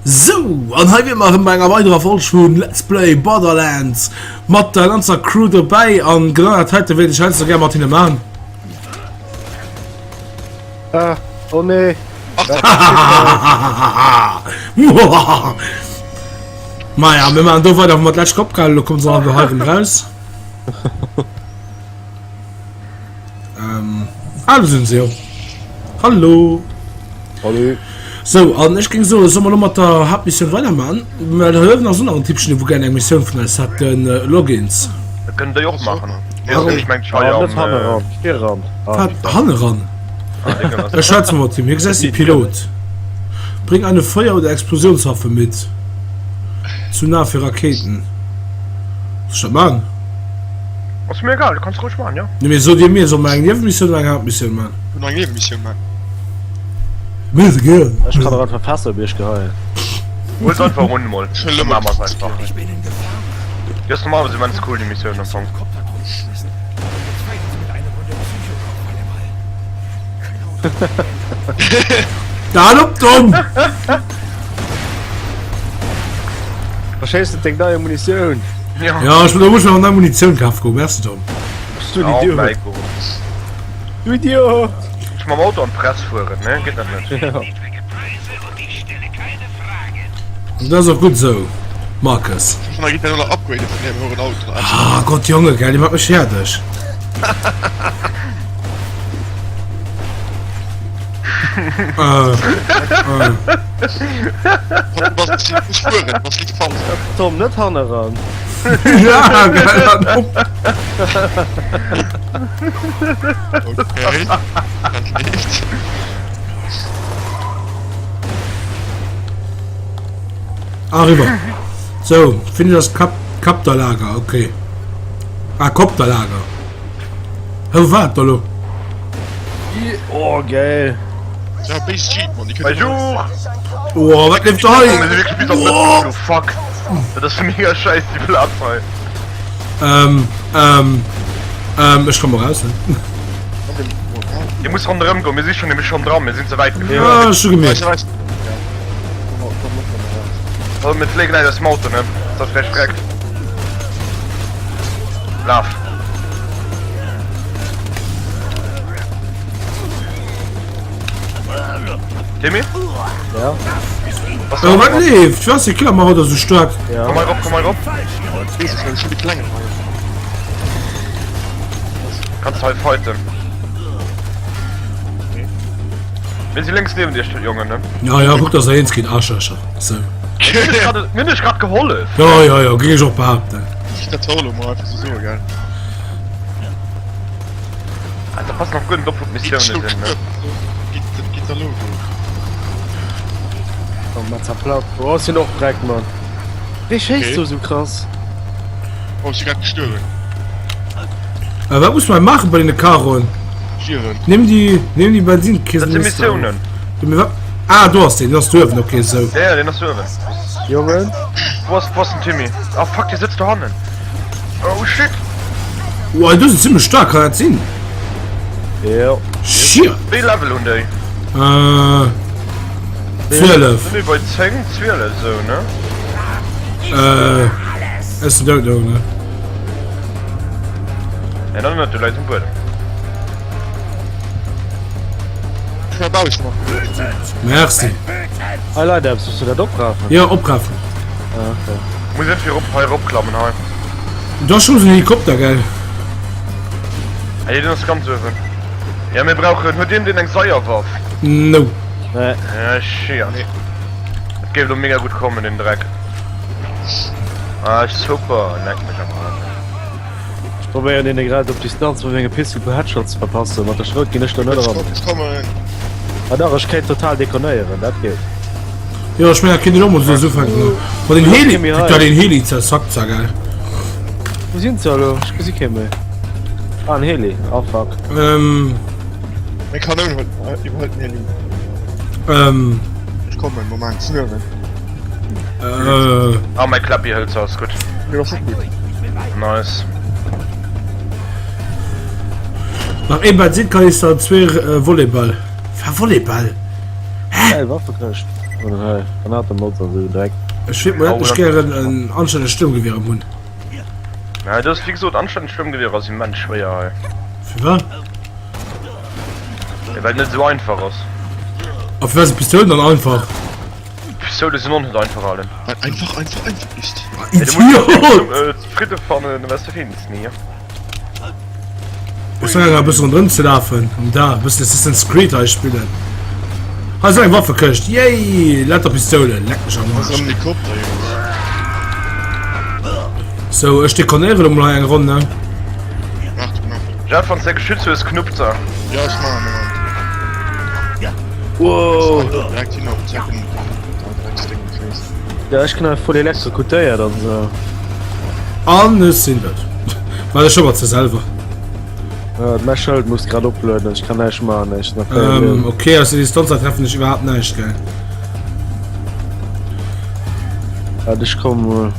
Sou, an hei wier mer erëm bei enger weiderer Folg vun Let's Play Borderlands mat der ganzer Crew dobäi an genau dat heite wéilt ech heiansdo gär mat hinne man. Ah, oh nee. Maja, mir man do weider wou mer d'lescht opgehalen, lo kommen se all do hei erëm raus. Ähm, ah, do sinn se jo. Hallo. Hallo. So, an ech géing soen, solle mer lo mat der Haaptmissioun weiderman? Well do hëllefen ass och nach en Typchen, dee wou gär eng Missioun vun eis hätt, den äh, Logins. Dat kënnen déi och maachen. Mir sinn nämlech mengt hei Ah, net am. hanne Äh, ran, vir ran. Ah, Wat? Hanne ran? ah, déi kënnen Ech schwätze mat him. Hie gesäit de Pilot. Bring eine Feuer oder Explosionswaffe mit. Zu nah fir Raketen. Soll ech dat man? Ass mir egal, du kanns roueg man, jo. Nee, mee sot dir mir, soll mer eng Niewemissioun oder eng Haaptmissioun man? Kënnen eng Niewemissioun man. Mir ass egal. Ech kann och einfach Fässer op iech geheien. Huel se einfach un mol, Ech huelen da elo mol man mer se einfach. d'Fässer. Déi ass normalerweis immens cool, déi Missioun am Fong. Hal op, Tom! Verschéiss net deng nei Munitioun. Ja, Ja, ech muss mer nei Munitioun kafe goen. Merci, Tom. Bist du ein ja, Idiot? mäi Gott. Du Idiot! Ech mam Auto an d'Press fueren, ne? Geet dat net? Ja. Dat ass och gutt esou, Marcus. Vun der gitt nach upgraden vun hirem horen Auto. Ah Gott, Jonge, gell, Dir maacht mech fäerdeg. Äh, äh. Was muss fuhren, was liegt falsch? Tom, net hanne ran. Ja, gell, hal op. Okay. Dann nicht. Ah, rüber. So, finde das Kap Kapterlager, okay. Ah, Kopterlager. Hä, wat da lo? Oh, geil. Ja, base cheat, man. Die können Bonjour! Oh, wat leeft da hei? Oh, fuck! Dat ass mega scheiß, déi Plaz hei. Ähm, ähm, ähm, ech komm raus, ne? Dir muss ronderëm goen, mir si schon nämlech schon dran, mir sinn ze wäit gefuer. Ja, ech hu gemierkt. Oh, mir fléien gläich aus dem Auto, ne? Dat ass gläich vreckt. Laf. Timmy? Ja. Was Oh, wat leeft? Wat ass déi Klammer haut esou staark? Ja. Komm hei rop, komm hei rop. Jesus, schon die Klänge. Kannst du hei fighten. Mir si lénks niewent iech, Jongen, ne? Ja, ja, kuck, dass der eens kritt, Arschlöcher. So. Mir hunn iech grad gehollef. Ja, ja, ja, géing ech och behaapten. Ich dat Solo mal einfach so soen, gell? Alter, pass nach guer net op, wou d'Missioune sinn, ne? Geht, geht da los? Oh, mat zerplatt. Oh, sinn och Dreck, Mann. Wéi schéisst Okay. du sou krass? Oh, ich bin grad gestorben. Äh, wat muss man maachen bei den Karoen? Stierwen. Nimm die, nimm die Benzinkisten. Dat si Missiounen. Ah, do ass den, do ass duerwen, okay, sou. Ja, ja, den ass duerwen. Jongen. Wo ass, wo ass den Timmy? Ah, fuck, dee sëtzt do hannen. Oh, shit. Wow, du sinn zimmlech stark, kann dat sinn? Jo. Shit. Wéi Level hunn déi? Äh, 12. Sinn déi bei 10, 12 sou, ne? Äh, ech sinn dout, ne? Ja, dann net, du läis um Buedem. Merci. Hei leit eppes, muss du dat oprafen? Jo, oprafen. Ah, okay. Muss net fir op hei eropklammen hei. Do ass schonns en Helikopter, gell? Ah, den ass ganz uewen. Ja, mir brauchen. Huet een deen eng Seierwaff? No. Nee. Ja, schier. Nee. Dat géif lo mega gutt kommen, den Dreck. Ah, super. Leck mech am Arsch. Ech probéieren deene grad op Distanz mat menge Pistol e puer Headshots ze verpassen. Mat der Schrout ginn ech do net eran. Ech kommen. Ah dach, ech kéint total dekonéieren, dat geet. Jo, ech mengen, dat kéint een och mol esou ufänken. Mat den Heli, da den Heli zersackt, sa geil. Wou sinn se elo? Ech gesi kee méi. Ah, en Heli. Oh fuck. Ähm. Meng Kanoun huet iwwerhëlt den Heli. Ähm. Ech kommen, Moment, sinn uewen. Äh. Ah, mäi Klappi hëlt se, ass gutt. Jo, ass och gutt. Nice. Nach ee Bensinkanister an zwee Volleybäll. Wat Volleybäll? Hä? Geil Waffekëscht. Oder hei Granatenmods an sou Dreck. Ech wiert mol endlech gären en anstännegt Sturmgewier erëm hunn. Ja, dat ass wéi gesot, anstännegt Sturmgewier ass immens schwéier hei. Firwat? Ja, well et net esou einfach ass. A firwat sinn d'Pistoulen dann einfach? D'Pistoule sinn och net einfach, Alen. Well einfach einfach einfach ist. Idiot! Fridde fannen, was du findest, nie. Ech sinn e bëssen ronderëm ze lafen um Daach, e bëssen Assassin's Creed hei spillen. Hei ass eng Waffekëscht, yay! Lauter Pistoulen, leck mech am Aarsch. Sou, ech dekonéieren elo mol hei eng Ronn, ne? Jeff, wann s de Geschütz hues, knuppt se. Ja, ech maachen, Moment. Wow! Direkt hin op Zecken. Ja, ech ginn hei voll elektrokutéiert an sou. An ech sinn dat. Well ech mat ze selwer. Ja, mäi Schëld muss grad oplueden, ech kann näischt maachen, ech nach ähm, Okay, aus der Distanz treffen ech iwwerhaapt näischt, gell? Ja, ech komm mol.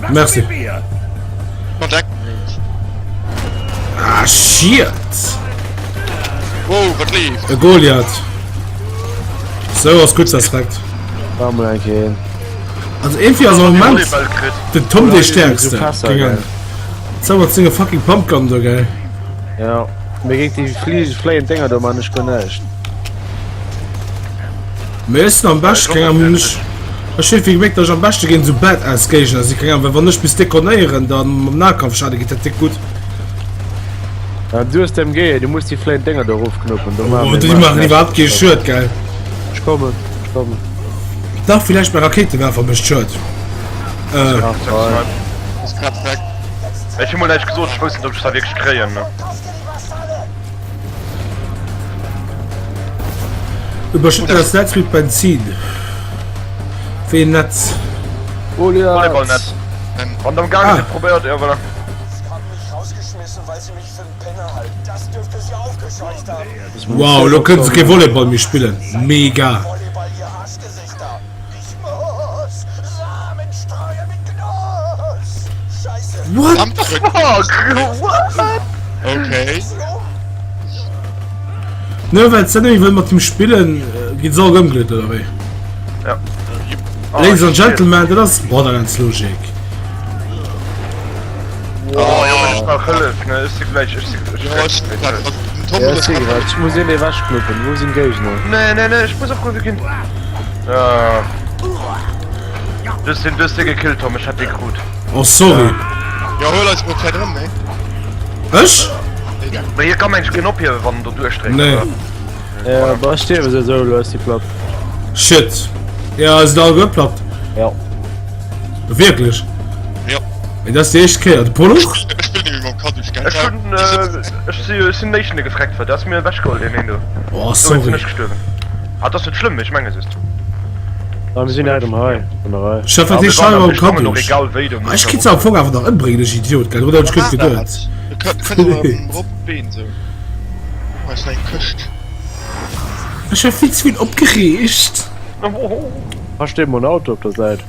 Merci. Ah, shit! Wow, wat leeft? E Goliath. Sou ass gutt, das reckt. War mol eng Kéier een. Also irgendwie ass am Moment den Tom dee stärkste. Zou mat senge fucking Pumpgun do, gell? Ja, mee géint déi fliege fléiend Dénger do man ech guer näischt. Mee ech sinn am beschte, keng Ahnung, ech ech hunn irgendwie gemierkt, dass ech am beschte géint esou Badass Géigner sinn, keng Ahnung, well wann ech bis dekonéieren, dann mam Nahkampfschade geet dat déck gutt. Ja, du hues d'MG, du muss déi fléiend Dénger do erofknuppen, do Oh, déi maachen iwwerhaapt kee Schued, gell? Ech kommen, ech kommen. Dach, villäicht mäi Rakéitewerfer mécht Schued. Äh. Ass grad weg. Ech hu mol näischt gesot, ech wousst net, ob ech dat wierklech kréien. Überschütte das Netz mit Benzin. Wéi een Netz? Volleyballnetz. Wann der am gaange sidd, probéiert, ja voilà. Wow, elo kënne se kee Volleyball méi spillen. Mega! What the fuck? What? Okay. Nëmme well d'Sendung wëll mat him spillen, ginn se all ëmgleet oder wéi? Ja. Ladies and Gentlemen, dat ass Borderlands-Logik. Oh, Jongen, ech brauch Hëllef, ne? Ech si gläich, ech si, ech Ja, ech ech grad, also den Tom Ja, huet ech si grad. Ech muss een ewechknuppen. Wou sinn Géigner? Nee, nee, nee, ech muss opgehuewe ginn. Ah. Du hues den, du hues dee gekillt, Tom, ech hätt dee krut. Oh, sorry. Ja, huel eis mol vläit erëm, ne? Ech? Mee hie ka mengs keen ophiewen, wann en do duerchdréit, Nee. oder? Ja, bah, ech stierwe sou lues, déi Platt. Shit. Ja, sinn all geplatt. Ja. Wierklech? Ja. Mee dat ass déi éischt Kéier. De Pol och? Ech spillen nämlech mam Kaddusch, gell? Ech hunn, ech si, ech sinn den éischten dee gefreckt war. Du has mir ewechgeholl deen een do. Oh, Do sorry. sinn ech gestuerwen. Ah, dat ass net schlëmm, ech menge just. Ah, mir sinn erëm hei an der Rei. Chef, wat Ja, heescht mir hei waren mam am Stommen och Kaddusch? egal wéi do. Ah, ech kinnt se am Fong awer nach ëmbréngen, ech Idiot, gell? Oder hunn ech gutt geduet? Kënnt erëm rop d'Been sou. Oh, ass eng Këscht. Ech war vill ze vill opgereegt. Hei steet mol en Auto op der Säit.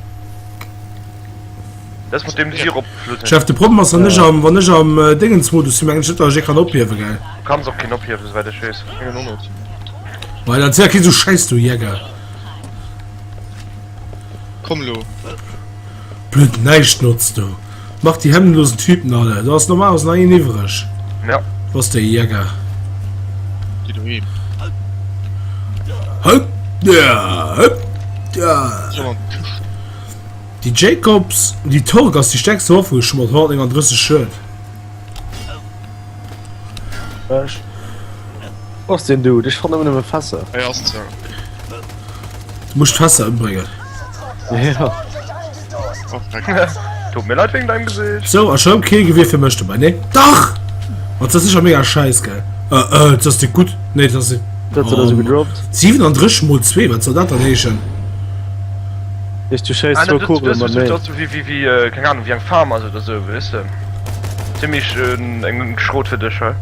Dat mat deem Sirop fluten. Chef, de Problem ass, wann ech am, wann ech am Dingensmodus sinn, mengen ech net, datt ech ee kann ophiewen, gell? Du kanns och keen ophiewen, souwäit ech weess. Mengen och net. Well dat ass ja kee sou Schäiss do, Jäger. Komm lo. Blöd Näischtnotz do. Mach déi hemmlosen Typen alle. Do ass normalerweis nach een iwwreg. Ja. Wou ass de Jäger? Geh doheem. Hëpp, ja, hëpp, ja. Soll an d'Këscht. Déi Jacobs, déi Torque ass déi stärkste Waff wou ech hu mat 139 Schued. Ech. Wo ass den Dude? Ech fannen ëmmer nëmme Fässer. Hei ass se. Du musst d'Fässer ëmbréngen. Ja. Oh, dreck. Tut mir leid wegen deinem Gesicht. Sou, a schon kee Gewier fir mech dobäi, nee? Dach! Ma dat ass sécher mega scheiss, gell? Äh, äh, dat ass déi gutt. Nee, dat ass déi. Dat huet also gedroppt. 37 mol 2, wat soll dat dann heeschen? Heescht du schéiss Ah, zwou dat, Kugele dat, mat dat, méi. dat, wéi, wéi, wéi, äh, keng Ahnung, wéi eng Farm ass oder sou, weess de. Zimmlech äh, eng Schrot fir dech, hei.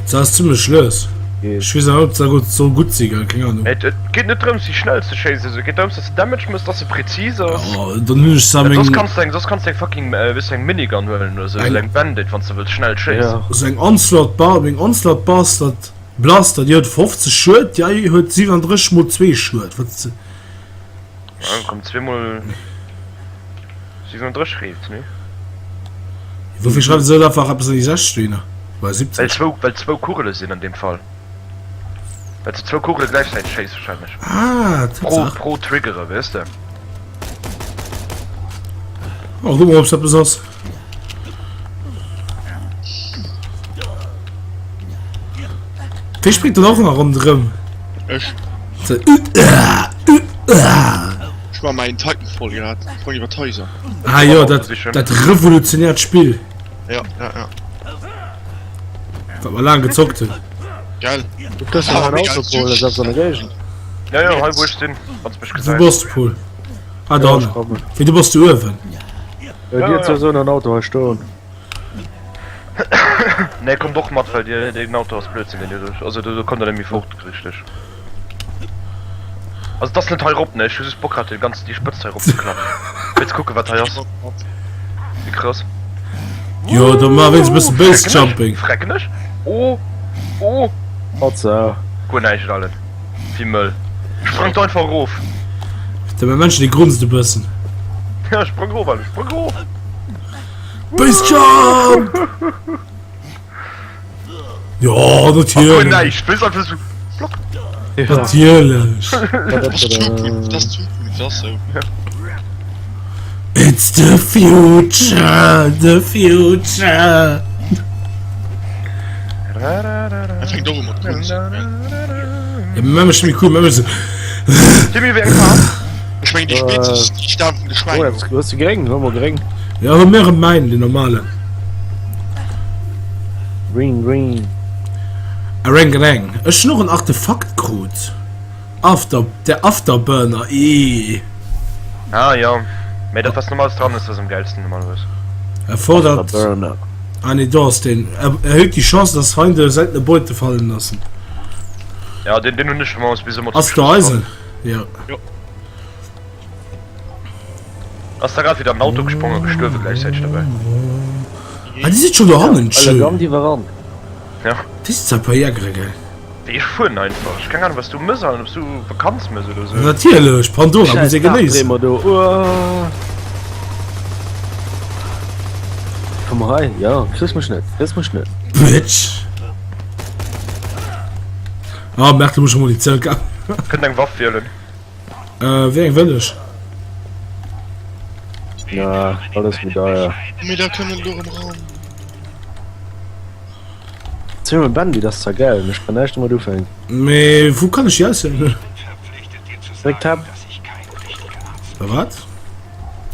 Dat ass zimmlech lues. Ech weess awer net, ob se gutt soll gutt sinn, gell, keng Ahnung. Et geet net drëms déi schnell ze schéissen, et geet drëms dass de Damage mëss, dass se präzis ass. Jo, dann hunn ech se a Soss mengem. kanns de eng, soss kanns de eng fucking, wéi s eng Minigun huelen oder sou, Eng. eng Bandit wann s de wëlls schnell schéissen. Sou eng Onslaught Bar, meng Onslaught Bastard Blaster, déi huet 50 Schued, déi huet 37 mol 2 Schued, wat se. Ja, komm zweemol 37 reeft, ne? Woufir schreiwen se net einfach eppes an déi 60 dohinner? Oder Well 70? zwou, well zwou Kugele sinn an deem Fall. Well se zwou Kugele gläichzäiteg schéisst wahrscheinlech. Ah, Pro, Tatsaach. pro Triggere, weess de? Oh, guck mol, ob se eppes ass. Wee springt dann och nach ronderëm? Ech. Ech war mäin Titanfall grad, sprang iwwer d'Haiser. Ah jo, dat, dat revolutionäert Spill. Ja, ja, ja. Wat mer laang gezockt hunn. Gell? Du kriss nach en Auto, Paul, dat ass an der Géigend. Ja, ja, hei wou ech sinn, wann s mech Wou gesäis. bass de, Paul? Ah, da hannen. Wéi, du bass do uewen? Jo, dir huet souwisou nach en Auto hei stoen. Nee, kommt och mat, well dir, den Auto ass Blödsinn, deen dir do, also do kommt der net méi fort, richteg. Also et ass net hei rop, ne, ech hu just Bock gehat, déi ganz, déi Spëtzt hei rop ze klammen, fir ze kucken, wat hei ass. Wéi krass. Jo, da mar wéinst e bësse Base Jumping. Frecken ech? Oh! Oh! Hotza. Guer näischt, Allen. Wéi mëll. Sprangt einfach erof. De Männchen, dee grunzt e bëssen. Ja, sprang erof, Allen, sprang erof! Base Jump! Jo, natierlech. Näischt, wéi einfach so. Plopp. Natierlech. Dat ass Zukunft, dat ass Zukunft, dat ass sou. It's the future, the future. En fänkt och u mat grunzen, gell? Ja, mä mech méi cool, mä mech sou. Timmy, wéi eng Faarf? Ech mengen déi Spitz ass déi Stamm vun de Schwäin. Oh, hues du gréng? Huel mol gréng. Ja, huel mir erëm mäin, den normalen. Green, green. Aranganang. Ech hunn och en Artefakt krut. After, der Afterburner, eeh. Ah jo, mee dat was normals dran ass, ass am geilsten normalerweis. Erfordert. Afterburner. Ah nee, do ass deen. Erhöht die Chance, dass Feinde seltene Beute fallen lassen. Ja, den, den hunn ech normalerweis bis ëmmer zum Ass do Schluss eisen? dran. Ja. Jo. Ass da grad wieder am Auto gesprongen a gestuerwe gläichzäiteg dobäi. Ah, déi sinn schon do hannen, Alle schön. Gang iwwerran. Ja. Déi sinn zwar e puer Jägere, gell? Wéi ech fueren einfach. Ech keng Ahnung was du mëss an obs du Vakanz mëss oder sou. Natierlech, Pandora muss ee Scheiß genéissen. Dagdreemer do. Uah. Komm hei, ja, kriss mech net, kriss mech net. Bitch. Ah, Merkel muss schon mal die Zelle gehabt. Kënnt eng Waff wielen. Äh, wéi eng wëll ech? Na, alles méi deier. Mee da kënnen do erëm ran. Zimmer Bandy, das ist zwar geil, mee ech kann näischt domat ufänken. Mee wou kann ech déi auswählen? Dréck Tab. Wat?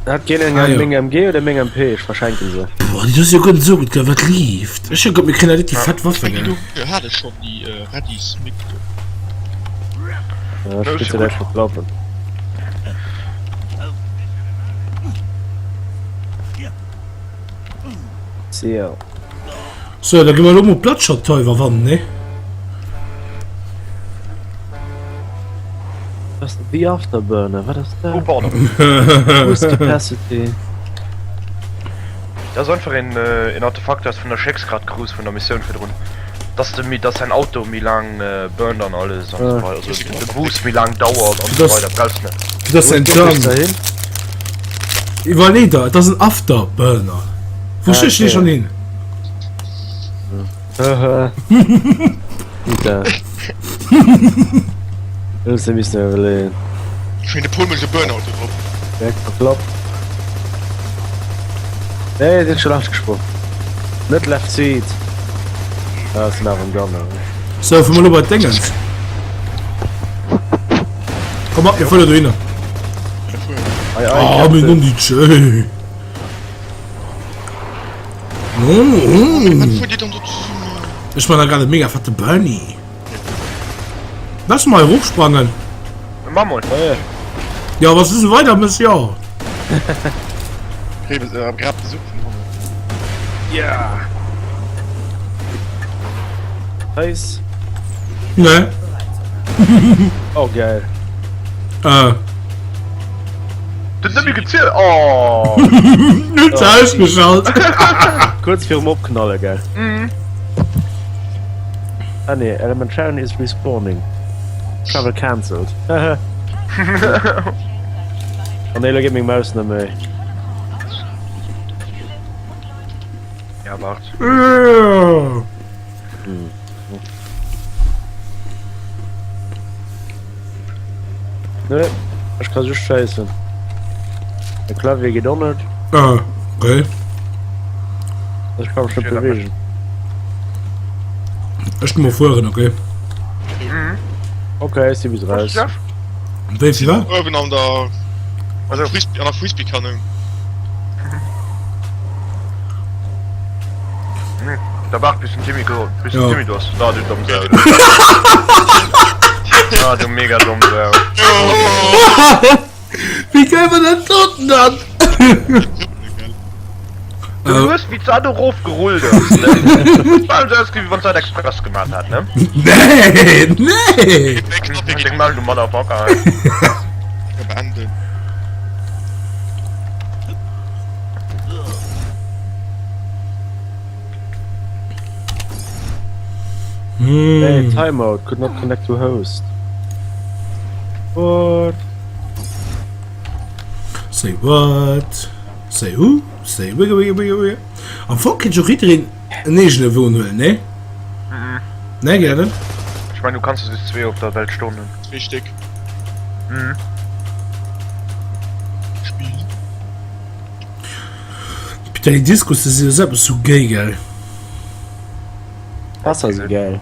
Hat geen eng Ah, jo. meng MG oder meng MP, ech verschenken se. Boah, déi ass jo guer net esou gutt, gell? Wat leeft? Ech hu gehofft, mir kréien hei déi fett Waffe, Ech mengen gell? do hat ech schonn déi Ready Smith do. Ja, ech will se gleich verklappen. CL. So, da gi mer elo mol Bloodshot hei iwwerwannen, ne? Was The Afterburner, wat ass Oh, dat? pardon. Boost Capacity. Dat ass einfach een, een Artefakt aus vun der Schécksgrad-Cruise vun der Missioun virdrun. Dass de méi, dass säin Auto méi laang burnt an alles an esou weider, also de Boost méi laang dauert an esou weider, brauchs net. Fir dass säin Turn. Iwwerlee der, et ass en Afterburner. Wou stécht dee schonn hin? Haha. Putain. Hues de missen iwwerleeën. Ech mengen de Paul mécht e Burnout do drop. Direkt verklappt. Nee, sinn schon laanscht gesprong. Net left seat. Ah, sinn awer am Gunner. So, fuer mol elo bei d'Déngens. Komm mat, mir fueren dohinner. Ei, ei, Ah, mir Captain. nun die Tschö. Wat fuert Dir dann do zesummen? Ech man da grad e mega fette Bernie. Lass mal erofsprangen. Mach mol. Ja, was ist weiter mëss jo. Grad Besuch vun hannen. Ja. Nice. Nee. Oh geil. Äh. Den net méi gezielt. Oh. Net oh. ausgeschalt. Kurz virum Opknalle, gell? Mhm. Ah nee, Element Sharon is respawning. Travel cancelled. Oh nee, lo geet meng Maus net méi. Ja, wart. Nee, ech ka just schéissen. De Clavier geet och net. Ah, okay. Ech ka mech net bewegen. Ech gi mol fueren, okay. Okay, ech si bis raus. Wéi vill war? Uewen an der also Frisbee, an der Frisbee-Kanne. Da waart bis den Timmy ko bis den Ja. Timmy do ass. Ah, du domm Sau. Ah, du mega domm Sau. Wéi geil war dat doten dann? Du hues wéi d'Sat erofgerullt ass, ne? Et war also ausgesinn, wéi wann d'Sat express gemaat hat, ne? Nee, nee! Deng Maul, du Motherfucker, ey. Beenden. Hey, Timeout, could not connect to host. What? Say what? Say who? Say wiggle wiggle wiggle wiggle. Am Fong kéint jo jiddereen en eegene Won huelen, nee? Nee, geet dat net? Ech mengen du kanns der just zwee op der Welt stoen hunn. Zwee Stéck. Mhm. Spill. Putain, déi Discos, déi sinn jo selwer sou gay, gell? Wasser si geil.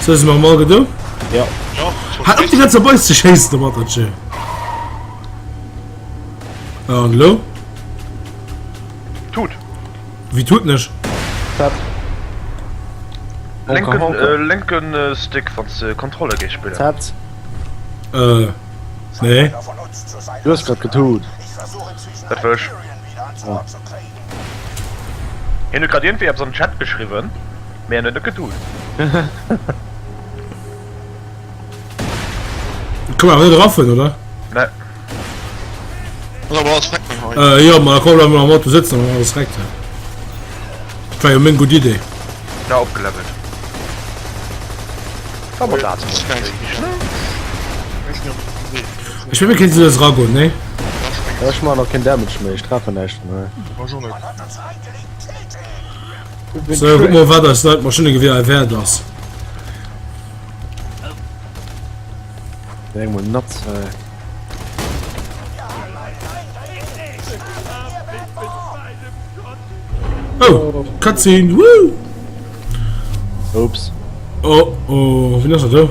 So, si mer am Auge do? Ja. Ja, Hat op die ganze Beis ze schéissen domat, dat schön. An lo? Tut. Wie tut nech? Tab. Lenken, Honka, honka. äh, lenken äh, Stick, wann du Kontrolle gehst spillen. Tabs. Äh, nee. Du hast grad getut. Dat wëll ech. Hien huet grad iergendwéi eppes an den Chat geschriwwen, mee en huet net getut. Kann man awer net erafueren, oder? Nee. Ass awer alles freckt hei. Äh, jo, ma komm, bleib mal am Auto sitzen, dann alles freckt. Dat war jo meng gutt Idee. Na, opgelevelt. Wa mer dat Ech mengen, mir kéinten esou eragoen, nee? Ech man och keen Damage méi, ech treffen näischt méi. So, guck mol, wat eis neit Maschinnegewier hei wäert ass. Eng mol nuts, ey. Oh, Cutscene, woo! Ups. Oh, oh, wien ass dat do?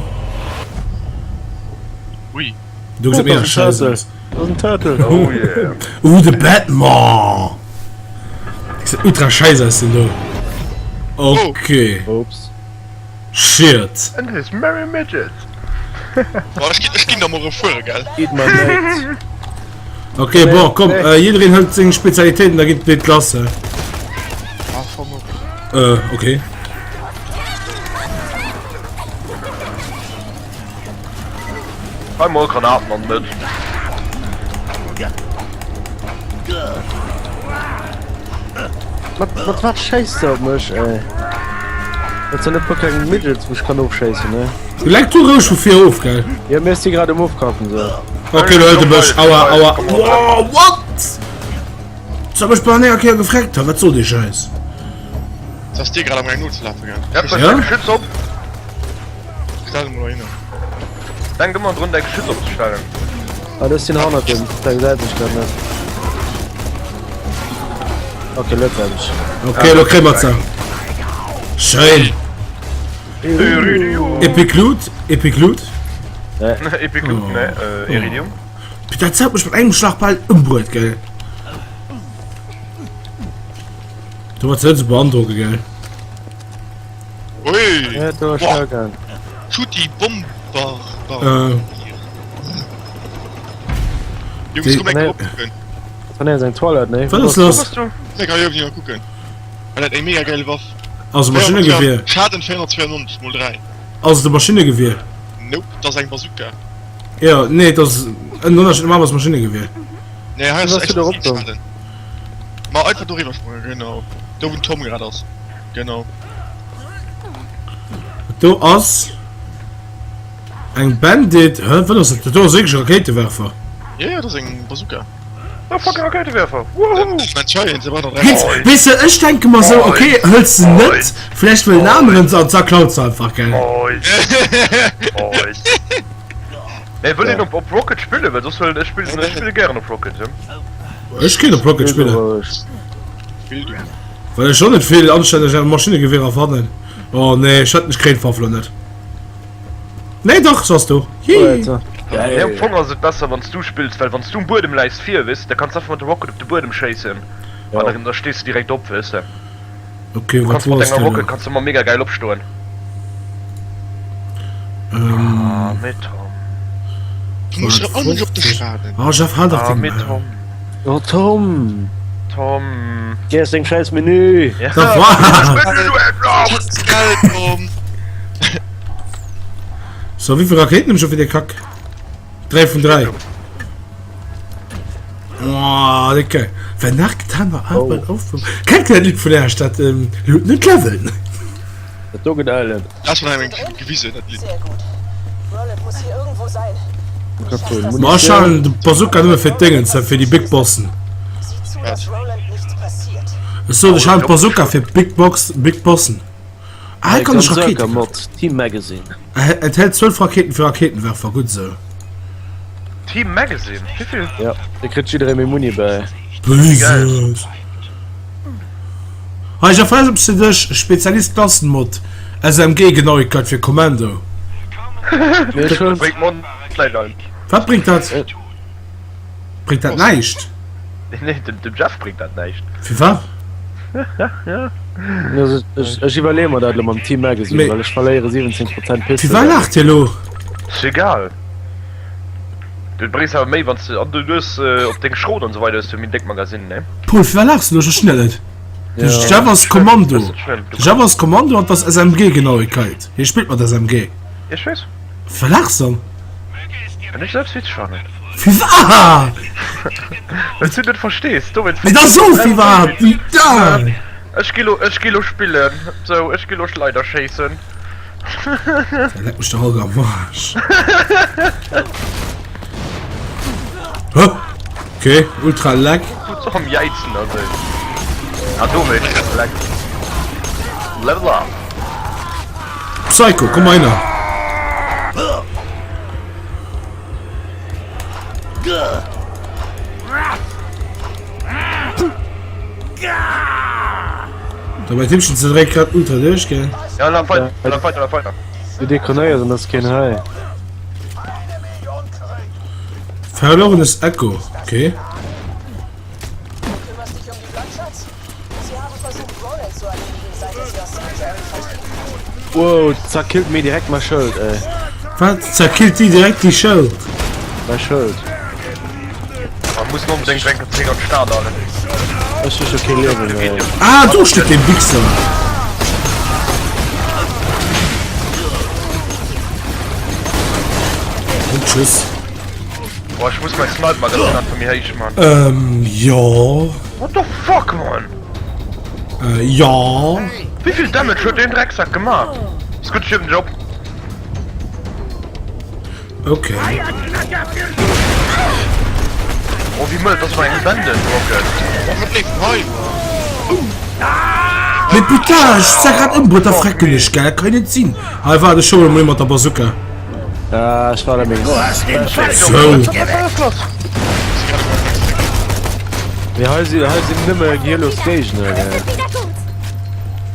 Ui. Du gesäit mega scheiße aus. Dat ass en Turtle. Oh yeah. Uh, de Batman! Gesäit ultra scheiße aus, den do. Okay. Ups. Shit. And his merry midget. Boah, ech ginn, ech ginn da mol erëm fuere, gell? Eat my mate. Okay, bon, komm, äh, jiddereen hëlt seng Spezialitéiten, da geet et lass. Äh, Ah, fahr mal. äh okay. Hei mol Granaten an d'Mëtt. Mat, mat wat schéisst de op mech, ey? Dat sinn e puer kleng Midgets, wou ech kann ofschéissen, ne? Leck du roueg vu vir of, gell? Ja, mir si grad um Ofkappen, so. Okay, du hëlt e mech. Aua, aua. Wow, what? Ze hab ech bal enger Kéier gefreckt, ha, wat soll dee Schäiss? Das ass dir grad am Gaang nozelafen, gell? Ja, Ja? Geschütz op. Stell mol dohinner. Denk ëmmer drun däi Geschütz opzestellen. Ah, do sinn hannert dem, da gesäit ech grad net. Okay, lo gesäit ech. Okay, lo kréie mer ze. Schéin. Iridium. Epic Loot, Epic Loot. Nee. Epic Loot, ne, äh, Iridium. Putain, dat huet mech mat engem Schlag bal ëmbruet, gell. Du warst net so beandrockend, gell. Ui! Ja, do ass schnell gaang. Shooty Bomber! Äh. Jungs, komm eng Nee. opkucken. Kann een eng Toilette, nee? Wat ass lass? Wo bass du? Nee, kann ich auch kucken. Er hat eng mega geil Waff. Also Maschinengewehr. Schaden 492 mol 3. Also de Maschinengewehr. Nope, das ist eng Bazooka. Ja, nee, das ist en Unterschied normal ass Maschinengewehr. Nee, hei Was ass hast du da explosiv op, Tom? Schaden. Ma einfach doriwwer sprangen, genau. Do wou den Tom grad ass. Genau. Do ass eng Bandit. Hä, wat ass dat? Do ass wierklech e Rakéitewerfer. Ja, ja, dat ass eng Bazooka. Oh fucking Rakéitewerfer! Woohoo! Weess de, ech denke mer sou, okay, hëls se net, vläicht wëll en aneren se an da klaut se einfach, gell? Nee, wëll een op op Rocket spillen, well soss wëll ech spillen ech spille gären op Rocket. Ech kéint op Rocket spillen. Well ech och net vill anstänneg Maschinnegewehrer fannen. Oh nee, ech hätt ech kréien d'Waff lo net. Nee dach, se ass do. Hihi. Nee, am Fong ass et besser wanns du spills, well wanns du um Buedem läis vir, weess de, da kanns du einfach mat der Rocket op de Buedem schéissen an dann da stees du direkt op, weess de. Okay, Du wat kanns mat war denger dat Rocket elo? kanns du ëmmer mega geil opstoen. Ah, mee Tom. Du muss jo all op de Schaden. Oh Jeff, hal dach Ah, deng mee Tom. Oh Tom! Tom. Geh aus dengem scheiß Menü! Ja. Da war. Menü, du Äppler! Geld, Tom! So, wéi vill Rakéiten hunn ech scho fir dee Kack? 3 vun 3. Oh, dicke. Wer nach getan war, Arbeit oh. auf. Kennt ihr dat Lied vun der Stadt? Ähm, net leveln. Dat do gëtt eilen. Das war eng gewisen, dat Lied. Sehr gut. Roland muss hier irgendwo sein. Ma ech halen de Bazooka nëmme fir d'Déngens, fir déi Big Bossen. Sieh zu, dass Roland nichts passiert. Ech sot, ech halen d'Bazooka fir d'Big Box, Big Bossen. Ah, hei kann ech Rakéiten Berserker Mod, Team Magazine. Enthält 12 Raketen fir Raketenwerfer, gutt esou. Team Magazine? Wéivill? Ja, da kritt jidderee méi Muni bäi. Böses. Hei, Jeff, hei ass eppes fir dech, Spezialist Klassenmod, SMG Genauigkeit fir Kommando. Nee, ech hunn. Bréngt mer näischt ein. Wat bréngt dat? Bréngt dat näischt? Nee, dem, dem Jeff bréngt dat näischt. Firwat? Also, ech, ech iwwerleeë mer dat elo mam Team Magazine, Mee- well ech verléiere 17 Prozent Pistol. Firwat laacht hie lo? Ass egal. Du bréngs awer méi, wann s de, an du hues op deng Schrot an esou weider hues du méi déck Magazine, ne? Paul, firwat laachs du lo? Ech verstinn dat net. De Ja. Jeff ass Kommando. Das ist net schlëmm. Du De Jeff ass Kommando an 't ass SMG-Genauigkeit. Hie spillt mat SMG. Ech weess. Firwat laachs dann? Well ech selbst witzeg fannen. Firwat? Well s du net verstees, dowéinst. Mee da so firwat! Putain! Ech gi lo, ech gi lo spillen. Sou, ech gi lo Schleider schéissen. Da leck mech der Holger am Arsch. Hä? Okay, ultra lag. Tut so am Jäizen also. Ah, dowéinst lag. Level up. Psycho, komm mal einer. Da bei Tippchen ze dréck grad ultra duerch, gell? Ja, laf weiter, laf weiter, laf weiter. Du dekonéiers an ass keen hei. Verlorenes Echo, okay. Wow, zerkillt mir direkt mein Schëld, ey. Wat? Zerkillt déi direkt déi Schëld? Mein Schëld. Man muss onbedéngt eng Kéier an d'Stad alen. Ech hu scho kee Liewen méi. Ah, do steet dee Wichser. Und tschüss. Boah, ich muss mein Snipe-Magazin einfach méi héich man. Ähm, jo. What the fuck, man? Äh, jo. Wéi vill Damage huet deen Drecksack gemaach? Ist gutt, ich hab den Job. Okay. Oh, wéi mëll, das war eng Bandit Rocket. Wat leeft hei? Mee putain, ech sah grad ëm, what the frecken ech, gell, dat kann jo net sinn. Hei, waart, ech huelen emol ee mat der Bazooka. Ah, ech war der Meng. Sou. Mee hei si, hei sinn nëmme gehirlos Géigner, gell.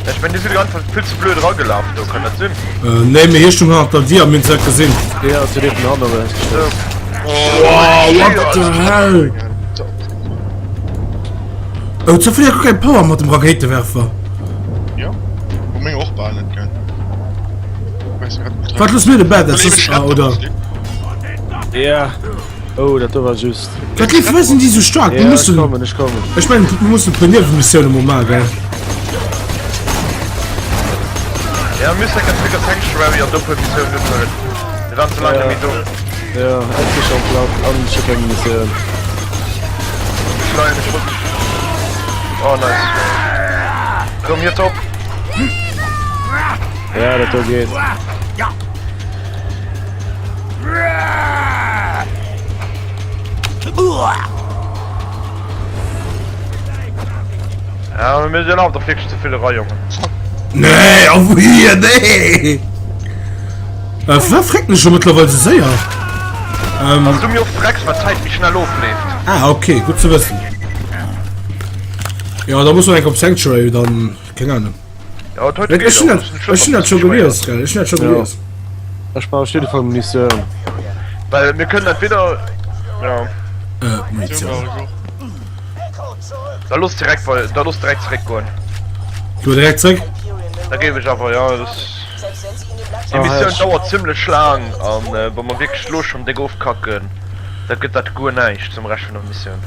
Ech mengen, déi sinn einfach vill ze blöd eragelaf do, kann dat sinn? Äh, nee, mee hie stung hannert der Dier a mir hunn se net gesinn. Ja, zu deem vun hannen eraus geschoss. Wow, what the hell? Oh, ze vill guer keng Power mat dem Rakéitewerfer. Ja, wo meng och bal net gell. Wat looss mir de Badass, ah, oder? Ja. Oh, dat do war just. Wat leeft, firwat sinn déi sou staark? Mir Ja, ech mussen, kommen, ech kommen. ech mengen, mir mussen e puer Niewemissioune mol maachen, gell? Ja, mir müssen enker zréck a Sanctuary an do puer Missiounen unhuelen. Mir waren ze laang net méi do. Ja, ech si schon platt an ech hu keng Missioun. Ech leien, ech wollt. Oh, nice. Komm, jetzt op! Ja, dat do geet. Ja, mir sinn awer doch wierklech ze vill era, Jongen. Nee, oh wéi, nee! Äh, firwat fréckt mech scho mëttlerweil sou séier? Ähm. Wanns du méi oft frecks, wat d'Zäit méi schnell ofleeft. Ah, okay, gutt ze wëssen. Ja, da muss man eng op Sanctuary dann, keng Ahnung. Ja, et huet Ech hunn dat, ech hunn dat scho gelies, gell, ech hunn dat scho gelies. Ech brauch op jidde Fall Munitioun. Well mir kënnen entweder, ja. Äh, Munitioun. Da looss direkt bei, da looss direkt zeréck goen. Gi mer direkt zeréck? Da géif ech awer, ja, das. Déi Missioun dauert zimmlech laang an wa mer wierklech lo schonn déck ofkacken, da gëtt dat guer näischt zum Rescht vun der Missioun.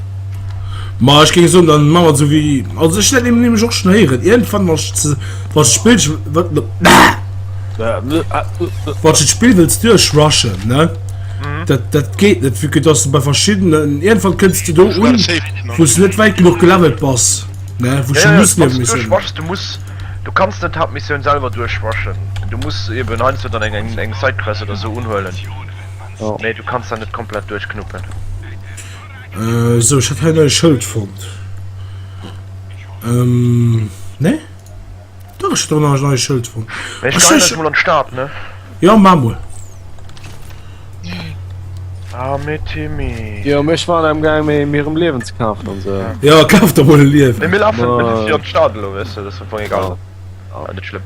Ma ech géing soen, dann maache mer et esou wéi, also ech hunn dat nämlech och schonn héieren, iergendwann wann ech ze, wann ech d'Spill, wat, wann ech d'Spill wëlls duerchrushen, ne, dat, dat geet net, vue que dass de bei verschiddenen, iergendwann kënns de do un, wou s de net wäit genuch gelevelt bass, ne, wou scho muss Niewemissioune. Du muss, du kanns net d'Haaptmissioun selwer duerchrushen, du muss eben heiansdo dann eng, eng Sidequest oder sou unhuelen, mee du kanns dat net komplett duerchknuppen. Äh, sou, ech hat hei nei Schëld fonnt. Ähm, ne? Doch, ech hat do nach e neie Schëld fonnt. Mee ech geien ech mol an d'Stad, ne? Ja, ma mol. Ah, mee Timmy. Jo, mee ech war am gaang mir mir erëm Liewen ze kafen an sou. Ja, kaf der mol e Liewen. Nee, mir lafen, mir lafen jo an d'Stad elo, weess de, dat ass am Fong egal. Ah, net schlëmm.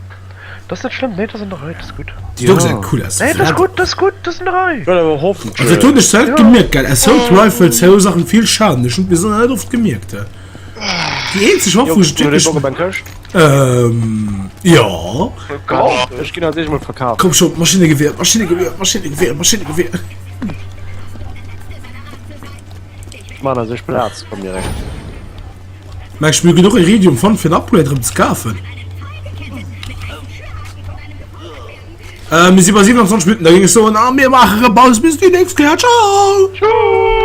Dat ass net schlëmm, nee, dat ass an der Rei, dat ass gutt. Déi do gesäit cool aus. Nee, dat ass gutt, dat ass gutt, dat ass an der Rei. Ech wëll awer hoffen. Also dat hunn ech selwer gemierkt, gell, Assault Rifles verursachen vill Schaden, ech hunn bis elo net oft gemierkt, he. Déi eenzeg Waff, wou ech wierklech. Huet ee Bock op eng Këscht? Ähm, jo. Ech ginn als éischt mol verkafen. Komm schon, Maschinnegewehr, Maschinnegewehr, Maschinnegewehr, Maschinnegewehr. Ech man als éischt Plaz, komm direkt. Mä ech mir genuch Iridium fonnt fir en Upgrade erëm ze kafen. Äh, mir si bei 27 Minuten, da géing ech soen, a mir maache rëm Paus bis déi nächst Kéier. Ciao! Ciao!